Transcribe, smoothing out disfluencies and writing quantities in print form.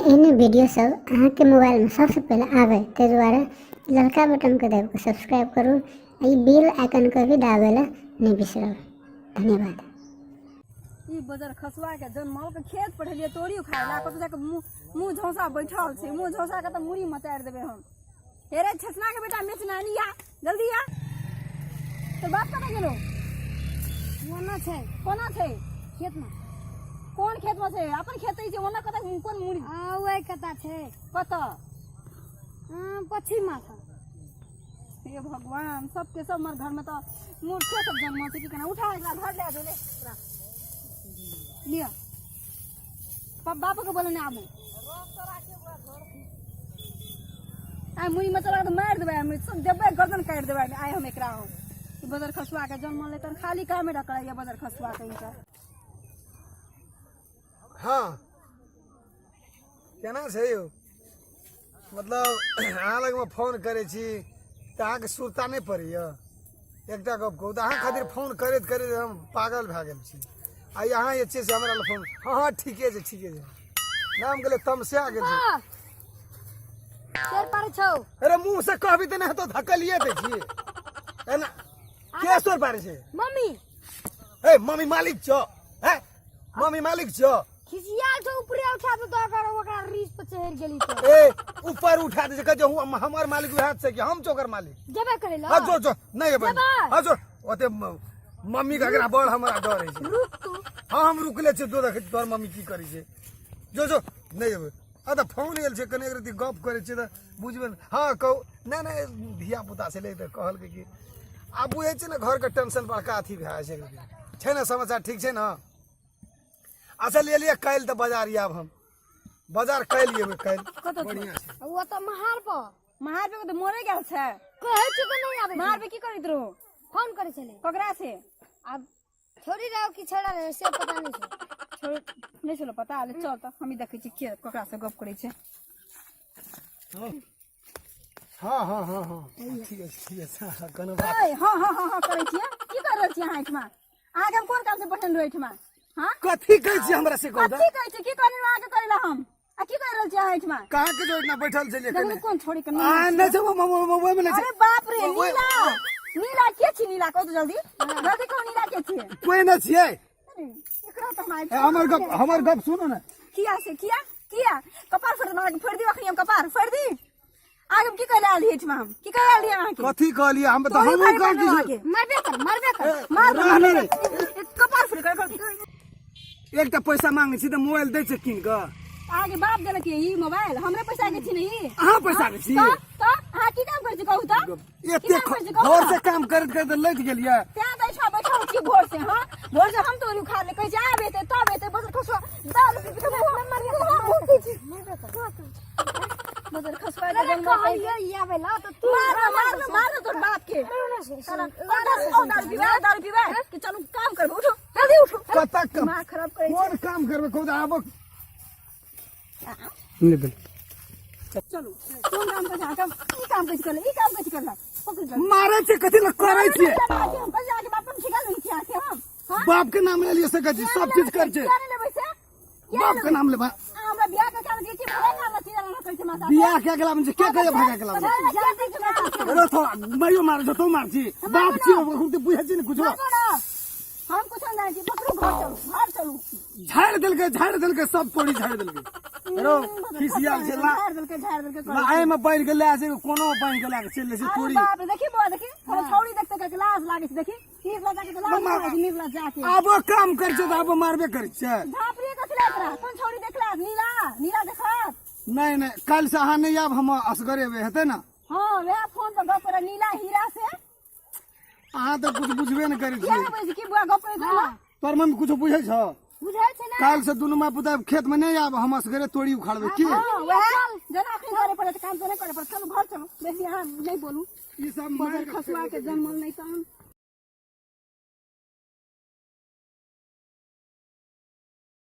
एहने वीडियो सब अहाँके मोबाइलमे सबसँ पहिले आबै, ताहि दुआरे ललका बटनके दाबि कऽ सब्सक्राइब करू आ ई बेल आइकनके भी दाबै लए नहि बिसरब। धन्यवाद। ई बजर खसुआ के जनमल के खेत पठेलियै तोरी उखाड़े ला, कतौ जाके मुँह मुँह झौसा बैठल छै, मुँह झौसा के तऽ मुड़ी मचारि देबै हम। हे रे छसना के बेटा मेचना, नी आ जल्दी आ। तो बाप कतऽ गेलो? ओना छै। कोना छै? खेत में। कोन खेत में छै? अपन खेत छै ओना कतऽ, कोन मुड़ी? आ ओइ कतऽ छै? कतऽ? पश्चिम माथा। हे भगवान, सबके सब हमर घर में तऽ मूर्खे सब जन्म छै की केना। उठा एकरा घर ले जो, ले एकरा लिअ, बाप के बोले ने आबू। आइ मुड़ी में चला तऽ मारि देबै, हम सब देबै गर्दन काटि देबै आइ हम एकरा। हम ई बजर खसुआ के जन्म ले तहन खाली कामे करैया बजर खसुआ के इनका। हाँ, केना छै यौ? मतलब अहाँ लगमे फोन करै छी तऽ अहाँके सुरता नहि पड़ैए? एकटा गप कहू तऽ, अहाँ खातिर फोन करैत करैत हम पागल भए गेल छी आ अहाँ जे छै से हमरा लग फोन। हँ हँ, ठीके छै, ठीके छै। नाम गेलै तमसा गेल छै। शेर पारै छौ। अरे मुँह से कहबी तऽ नहि हेतौ, धकलिए दै छी एना के सोर पारै छै? मम्मी। ए मम्मी मालिक छौ? हैं, मम्मी मालिक छौ? खिसियाल छौ, ऊपरे उठा दे तो अगर ओकरा रीस पर चढ़ गेली तो। ए ऊपर उठा दे छै, कहै हमर मालिक वएह छै कि हम चोकर मालिक? जेबे करे ला। हाँ जो जो, नहीं जेबै। जेबै। हाँ जो, ओते मम्मी के अगरा बड़ हमरा डर होइ छै। रुक तू। हाँ, हम रुकले छियै, जो देखै तोहर मम्मी की करै छै। जो जो, नहीं जेबै। आ तऽ फोन आयल छै, कने एक रति गप करै छियै तऽ बुझबै ने। हाँ कहू। नहि नहि, धिया पुता छलै तऽ कहलकै कि आब बुझै छियै ने, घरके टेंशन बड़का अथी भए जाइ छै। छै ने समाचार ठीक छै ने? अच्छा लेलियै काल्हि तऽ बाजार आयब हम, बाजार काल्हि एबै काल्हि। कतऽ? बढ़िआँ छै। ओ तऽ महार पर। महार पे तऽ मरे गेल छै। कहै छी तऽ नहीं आबै। महार पे की करैत रहो? फोन करै छलै। ककरा से? आब छोड़ी रहो कि छोड़ा रहो से पता नहीं छै। छोड़ नहि छलो पता। ले चल तऽ हम देखै छी के ककरा से गप करै छै। हाँ हाँ हाँ हाँ, ठीक আছে, ठीक আছে। हाँ, कोनो बात। ए, हाँ हाँ हाँ हाँ करै छियै, की कर रहल छियै अहाँ एहिठमा? अहाँके हम कोन काम से पठेने रहै एहिठमा? हाँ, कथी कहै छी हमरा से कहू तऽ। कथी कहै छी? की कहने रहौ अहाँके करै ला हम आ की कर रहल छियै अहाँ एहिठमा? कहाँ के जो इतना बैठल छलियै? देखू कने कोन छोड़ी के आ नहि छै, मोबाइल में नहि छै। अरे बाप रे, नीला, नीला के छी? नीला कहू तऽ जल्दी जल्दी कहू, नीला के छी? कोई नहि छियै। अरे, एकरा तऽ हम आइ ए, हमर गप सुनू ने। किया से किया किया कपार फोड़ देब, फोड़ दी अखनी हम कपार फोड़ दी। आगे हम की कहले आयल एहिठमा? हम की कहले आयल अहाँके? कथी कहलियै हम तऽ तोरी हमहूँ भाई कहै बहिन छी अहाँके। मरबे कर, मरबे कर। मार। रह नहि रे। कपार फोड़ कर। एकटा पैसा मांगे छी तऽ मोबाइल दै छै कीन कऽ? अहाँके बाप देलक ई मोबाइल? हमरे पैसा के छी ने ई? अहाँ पैसा के छी? तऽ अहाँ की काम करै छी कहू तऽ? की एते काम करै छी कहू घर तऽ? से काम करैत करैत लैत गेलियै। तें तऽ एहिठाम बैठल छी भोर से। हाँ, भोर से हम तोरी उखाड़ ले कहै छी आब एतै तब एतै। बजर खसुआ दारू पी पी के मुँह छी। मरबे कर। बजर खसुआ के अरे जन्म। कहलियै ई आबै ला तऽ तू मार मार मार तोर बाप के। साला, ओ दारू, ओ दारू पीबै, ओ दारू पीबै कि चलू काम करबै। उठो जल्दी उठो। कतऽ काम? दिमाग खराब करै छै। कोन काम करबै कहू तऽ? आबो ले। चलू, कोन काम करै छै अहाँके? ई काम कैसे करले? ई काम कैसे करले? पकड़ जल्दी। मारै छै कथी लए करै छियै? हम कल जाके बाप हम ठिका लेने छियै अहाँके हम। हाँ? बाप के नाम ले लिये सकै छी, सब चीज करै छै। किया नहि लेबै से? किया बाप के नाम लेबै? अहाँ हमरा बियाह के काम जे छी भगा के आनल छी, आनल कहै छै माता। बियाह के अगला में के कहे भागा के लाबै? अरे थोड़ा मारियो मारै छौ, तू मार छी, बाप छी हम तऽ बुझै छी ने कुछो। हम कुछ नहीं जानै छी। पकड़ू, घर चलू, घर चलू। झाड़ि देलकै, झाड़ि देलकै, सब तोड़ी झाड़ि देलकै। रो खिसियाल छै ला। झाड़ देलकै, झाड़ देलकै। लाए में बान्हि के लए छै, कोनो बान्हि के लए के चलि जाइ छै अरे तोड़ी। बाप रे, देखी बौआ, देखी कोनो छौड़ी देखते के लाज लागै छै। देखी नीक लगा के लाज लागै छै, नीक लगा जाके। आबो काम करै छै तऽ आबो मारबे करै छै। झापड़ी कथी लए तोरा? कोन छौड़ी देखला? नीला नीला देखत? नहि नहि, काल्हि से अहाँ नहि आयब, हम असगरे एबै, हेतै ने? हाँ, वएह फोन पर गप करे नीला हीरा से। अहाँ तऽ कुछ बुझबे नहि करै किया छियै। नहि बुझै छी? की बुआ गप करै छै? तोहर मम्मी कुछो बुझै छौ? बुझै छै ने। काल्हि से दुनू माय पुता खेत में नहि आयब, हम असगरे तोड़ी उखाड़बै की? हाँ, वएह जेना अखनी करे पड़े काम तो नहि करे पड़े। चलू घर चलू, बेसी अहाँ नहि बोलू। ई सब बजर मारि खसुआ के जन्मल नहि तहन।